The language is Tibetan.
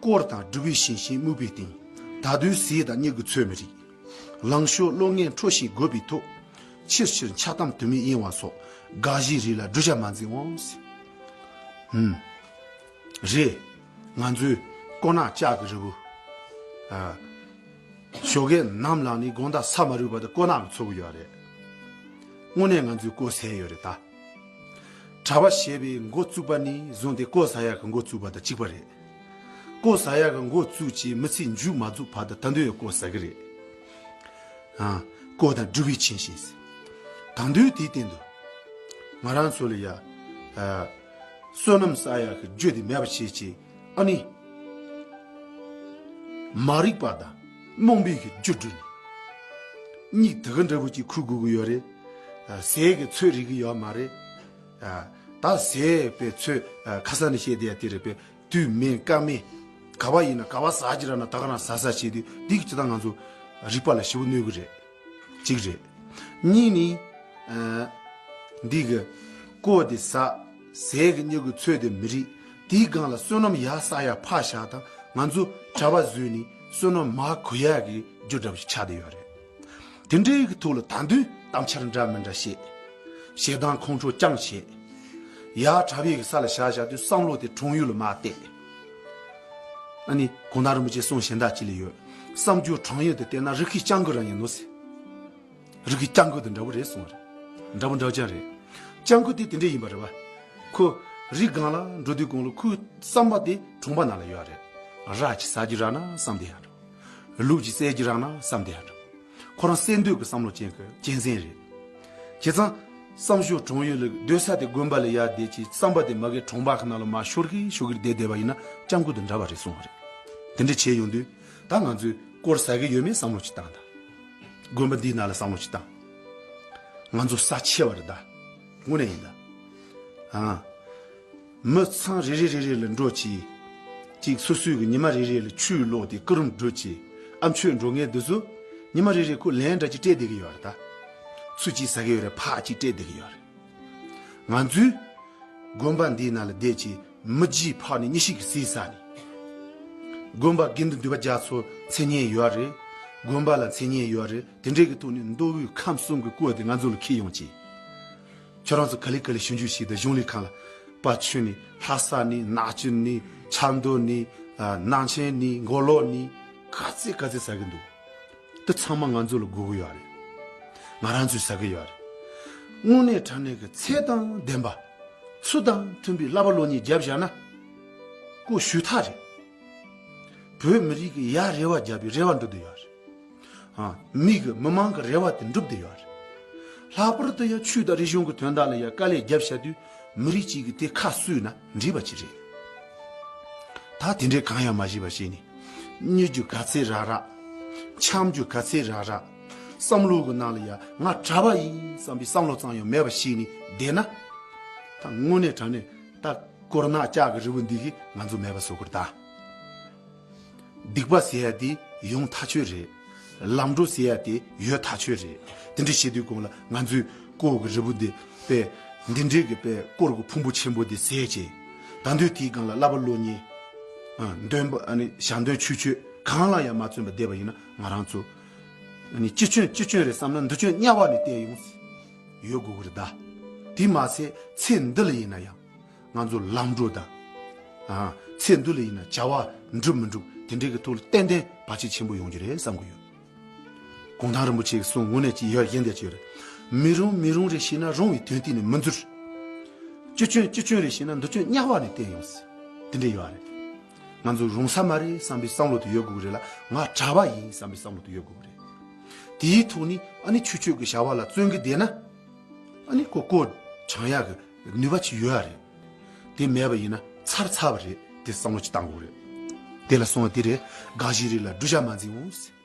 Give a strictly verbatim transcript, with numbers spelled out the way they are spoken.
དཀོར་དང་སྒྲུབ་པའི་ཞིང་ཞིང་རྨུགས་པའི་སྟེང་། ད་དུང་ཟས་དང་མྱུ་གུ་ཚོད་མི་རིགས། ལང་ཤོར་གློག་བརྙན་འཕྲོ་ཞིག་དགོས་པའི་ཐོག་ཕྱིར་ཕྱིར་འཆལ་གཏམ་དུ་མའི་གཡེང་བ་སོགས་དགའ་བཞིའི་རིགས་ལ་བསྒྲུབ་བྱ་མ་འཛིན་འོང་ཟེར། ཧུམ། རེད། ང་ཚོའི་དཀོར་ནག་ལྕགས་ཀྱི་རི་བོ། ཨ། ཞོགས་ཀས་ནམ་ལངས་ནས་དགོང་དག་ས་མ་རུབ་བར་དུ་དཀོར་ནག་གིས་འཚོ་གི་ཡོད་རེད། དངོས་གནས་ང་ཚོས་དཀོར་ཟས་ཡོད་རེད་ད། གྲྭ་པ་བྱས་པའི་འགོ་བཙུགས་པ་ནས་བཟུང་སྟེ་དཀོར་ཟ་ཡག་གི་འགོ་བཙུགས་པ་དང་གཅིག་པ་རེད། དཀོར་ཟ་ཡག་གི་འགོ་བཙུགས་ཀྱི་མི་ཚེ་མཇུག་མ་རྫོགས་བར་དུ་ད་དུང་ཡང་དཀོར་ཟ་གི་རེད། ཨ། དཀོར་དང་སྒྲུབ་པའི་ཆིངས་ཤིག་ད་དུང་དེའི་སྟེང་དུ་ང་རང་ཚོ་ལ་ཡ། ཨ། བསོད་ནམས་བསགས་ཡག་གི་རྒྱུ་དེ་མེད་པ་བྱེད་ཅིག་ཨ་ནི། མ་རིག་པ་དང་རྨོངས་པའི་གི་རྒྱུ་འགྲུལ་ནས། གཉིད་དེ་ག་འདྲ་པོ་ཅིག་ཁུག་དགོས་ཀྱི་ཡོད་རེད། ཟས་ཀྱི་ཚོད་རིག་གི་ཡོད་མ་རེད། ད་ཟས་པའི་ཚོད་ཁ་སང་ནས་བཤད་བསྡད་ཡ་དེ་རེད་པས། དུས་མིན་སྐབས་མིན། ག་བ་ཡིན་ན་ག་བ་ཟ་གི་ར་ན་ད་ག་རང་ཟ་ཟ་བྱེད་དུས་འདི་གི་ཅི་ད་ང་ཚོ་རིག་པ་ལ་ཞེ་པོ་གནོད་གི་རེད། གཅིག་རེད། གཉིས་ནི། ཨ། འདི་གི་དཀོར་དེ་ཟ། ཟས་ཀྱི་མྱུ་གུ་ཚོད་དེ་མི་རིག་དེའི་སྒང་ལ་བསོད་ནམས་ཡར་བསགས་ཡ་ཕར་བཞག་དང་ང་ཚོ་གྲྭ་པ་བཟོས་ནས་བསོད་ནམས་མར་གོན་ཡ་གི་རྒྱུ་འདྲ་པོ་ཞིག་ཆགས་བསྡད་ཡོད་རེད། དེ་འདྲའི་གི་ཐོག་ལ་ད་དུང་གཏམ་འཆལ་འདྲ་མི་འདྲ་བཤད། ཞེ་སྡང་ཁོང་ཁྲོ་རྐྱང་བྱེད། ཡར་གྲྭ་པའི་གི་ས་ལ་བཞག་བཞག་དུས་བསམ་བློ་དེ་གྲོང་ཡུལ་ལ་མར་གཏད། ཨ་ནི་གུང་ཐང་རིན་པོ་ཆེ་གསུང་གཞན་དག་ཅི་ལ་ཡོད། བསམ་རྒྱུ་གྲོང་ཡུལ་དུ་བལྟས་ན་རི་ཁའི་སྤྱང་ཀི་རང་ཡིན་ནོ་ཟེར། རི་ཁའི་སྤྱང་ཀི་དང་འདྲ་པོ་རེད་གསུངས་པ་རེད། འདྲ་པོ་འདྲ་པོ་ཅང་རེད། སྤྱང་ཀི་དེ་དེ་འདྲ་ཡིན་པ་རེད་པ། ཁོ་རི་སྒང་ལ་འགྲོ་དུས་གོང་ལ་ཁོའི་བསམ་པ་དེ་གྲོང་པ་ནང་ལ་ཡོད་རེད། ར་ཅིག་ཟ་རྒྱུ་རག་ན་བསམ་བསྡད་ཡ་འགྲོ། ལུག་ཅིག་བསད་རྒྱུ་རག་ན་བསམ་བསྡད་ཡ་འགྲོ། ཁོ་རང་བསད་འདོད་ཀྱི་བསམ་བློ་ཅན་གྱི་གཅན་གཟན་རེད། བྱས་ཙང་། བསམ་ཤོར་གྲོང་ཡུལ་ལ་སྡོད་ས་དེ་དགོན་པ་ལ་ཡར་བསྡད་ཅིག་བསམ་པ་དེ་མ་གི་གྲོང་པ་ཁ་ནང་ལ་མར་ཤོར་གི་ཤོར་གི་བསྡད་བསྡད་པ་ཡིན་ན་སྤྱང་ཀི་དང་འདྲ་བ་རེད་གསུངས་པ་རེད། དེ་འདྲ་བྱས་ཡོང་དུས། ད་ང་ཚོས་དཀོར་ཟ་གི་ཡོད་མེད་བསམ་བློ་ཅིག་བཏང་དང་། དགོན་པ་འདིའི་ནང་ལ་བསམ་བློ་ཅིག་བཏང་། ང་ཚོ་ས་ཆེ་བ་རེད་ད། དངོས་གནས་ཡིན་ད། ཨ། མི་ཚང་རེ་རེ་རེ་རེ་ལ་འགྲོ་ཅིག་ཅིག་སོ་སོའི་གི་ཉི་མ་རེ་རེ་ལ་ཆུ་ལོག་སྟེ་ཀི་རུམ་སྒྲུབ་ཅིག་ཨ་མཆོད་འགྲོ་མཁན་འདི་ཚོ། ཉི་མ་རེ་རེ་ཁོ་ལན་འདྲ་ཅིག་སྤྲད་བསྡད་གི་ཡོད་རེད་ད། ཚུར་ཅིག་ཟ་གི་ཡོད་རེད་ཕར་ཅིག་སྤྲད་བསྡད་གི་ཡོད་རེད། ང་ཚོས་དགོན་པ་འདིའི་ནང་ལ་བསྡད་ཅིང་མི་རྒྱུས་ཕག་ནི་གཉིས་ཤིག་གི་ཟས་ཟ་ནས། དགོན་པ་དགེ་འདུན་འདུས་པ་རྒྱ་མཚོ་མཚན་སྙན་ཡོད་རེད། དགོན་པ་ལ་མཚན་སྙན་ཡོད་རེད། དེ་འདྲའི་གི་ཐོག་ནས་མདོ་དབུས་ཁམས་གསུམ་གི་སྐོར་དེ་ང་ཚོ་ལ་འཁྱེར་ཡོང་ཅིང་། ཁྱོད་རང་ཚོ་ག་ལེ་ག་ལེ་ཞིབ་འཇུག་བྱས་ཏེ་གཞུང་ལས་ཁང་ལ་དཔལ་མཆོད་ནས་ལྷ་ས་ནས་ནག་ཆུ་ནས་ཆབ་མདོ་ནས་ནང་ཆེན་ནས་མགོ་ལོག་ནས་ག་ཚད་ག་ཚད་ཟ་གི་འདུག་དེ་ཚང་མ་ང་ཚོ་ལ་དགོས་ཀྱི་ཡོད་རེད། ང་རང་ཚོས་ཟ་གི་ཡོད་རེད། དངོས་གནས་དྲང་གནས་ཀྱི་ཚད་དང་ལྡན་པ། ཚུལ་དང་མཐུན་པའི་བསླབ་པ་སློབ་གཉེར་བརྒྱབ་བཞག་ན། ཀོ་ཞུ་ཐག་རེད། བོད་མི་རིགས་ཀྱི་ཡར་རེ་བ་བརྒྱབ་པའི་རེ་བ་འགྲུབ་བསྡད་ཡོད་རེད། ཨ། མི་གི་མི་མང་གི་རེ་བ་དེ་འགྲུབ་བསྡད་ཡོད་རེད། ལྷག་པར་དུ་ཡང་ཆོས་དང་རིག་གཞུང་གི་དོན་དག་ལ་ཡང་དཀའ་ལས་བརྒྱབ་བཞག་དུས་མི་རིགས་གཅིག་གི་དེ་ཁ་གསོས་ན་འགྲིག་པ་ཅིག་རེད། ད་དེ་འདྲའི་གང་ཡང་མ་ཤེས་པ་ཞིག་ནི། རྙེད་རྒྱུ་ག་ཚད་རག་རག་འཆམ་རྒྱུ་ག་ཚད་རག་རག་བསམ་བློ་གི་ནང་ལ་ཡ་ང་གྲྭ་པ་ཡིན་བསམ་པའི་བསམ་བློ་ཙམ་ཡང་མེད་པ་ཞིག་ནི་བསྡད་ན། ད་དངོས་གནས་དྲང་གནས་ད་དཀོར་ནག་ལྕགས་ཀྱི་རི་བོ་འདི་གིས་ང་ཚོ་མེད་པ་བཟོ་དགོས་རེད་ད། སྡིག་པ་ཟེར་ཡ་དེ་ཡོང་ཐག་ཆོད་རེད། ལམ་འགྲོ་ཟེར་ཡ་དེ་ཡོད་ཐག་ཆོད་རེད། དེ་འདྲ་བྱེད་དུས་གོང་ལ་ང་ཚོས་དཀོར་གྱི་རི་བོ་འདི་དཔེ་འདི་འདྲའི་གི་དཔེ་དཀོར་གྱི་ཕུང་པོ་ཆེན་པོ་འདི་ཟད་བྱས། ད་དུང་དེའི་སྒང་ལ་བསླབ་པ་སློབ་གཉེར། ཨ། འདོན་པ་ཨ་ནི་ཞལ་འདོན་ཆོས་སྤྱོད་གང་ལ་ཡང་མ་བརྩོན་པར་བསྡད་པ་ཡིན་ན་ང་རང་ཚོ་ཨ་ནི་ཅི་སྐྱོན་ཅི་སྐྱོན་རེད་བསམ་ན་འདི་སྐྱོན་དམྱལ་བ་ནས་བསྟན་ཡོང་ཟེར་ཡོད་དགོས་ཀྱི་རེད་ད། དེ་མ་ཚད་ཚེ་འདི་ལ་ཡིན་ན་ཡང་། ང་ཚོ་ལམ་འགྲོ་དང་། ཨ། ཚེ་འདི་ལ་ཡིན་ན་བྱ་བ་འགྲུབ་མི་འགྲུབ་དེ་འདྲའི་གི་ཐོག་ལ་ཏན་ཏན་བར་ཆད་ཆེན་པོ་ཡོང་རྒྱུ་རེད་བསམ་གི་ཡོད། གུང་ཐང་རིན་པོ་ཆེ་གི་གསུང་དངོས་གནས་ཀྱི་ཡོད་གཞན་དེ་ཅི་ཡོད་རེད། མི་རུང་མི་རུང་རེ་ཤེས་ན་རུང་བའི་དོན་སྟེང་ནས་མི་འཛུལ། ཅི་སྐྱོན་ཅི་སྐྱོན་རེ་ཤེས་ན་འདི་སྐྱོན་དམྱལ་བ་ནས་བསྟན་ཡོང་ཟེར། དེ་འདྲ་ཡོད་རེད། ང་ཚོ་རུང་ས་མ་རེད་བསམ་པའི་བསམ་བློ་དེ་ཡོད་དགོས་ཀྱི་རེད་ལ་ང་གྲྭ་པ་ཡིན་བསམ་པའི་བསམ་བློ་དེ་ཡོད་དགོས་ཀྱི་རེད། དེའི་ཐོག་ནས་ཨ་ནི་ཆོས་སྤྱོད་ཀྱི་བྱ་བ་ལ་བརྩོན་གྱི་བསྡད་ན། ཨ་ནི་ཁོ་ཀོ་བྱང་ཡག་གི་ནུས་པ་ཅིག་ཡོད་ཡ་རེད། དེ་མེད་པ་ཡིན་ན་ཚར་ཚར་བ་རེད། དེ་བསམ་བློ་ཅིག་བཏང་དགོས་རེད། དེ་ལ་གསུངས་པ་དེ་རེད། དགའ་བཞིན་རིགས་ལ་བསྒྲུབ་བྱ་མ་འཛིན་འོང་ཟེར།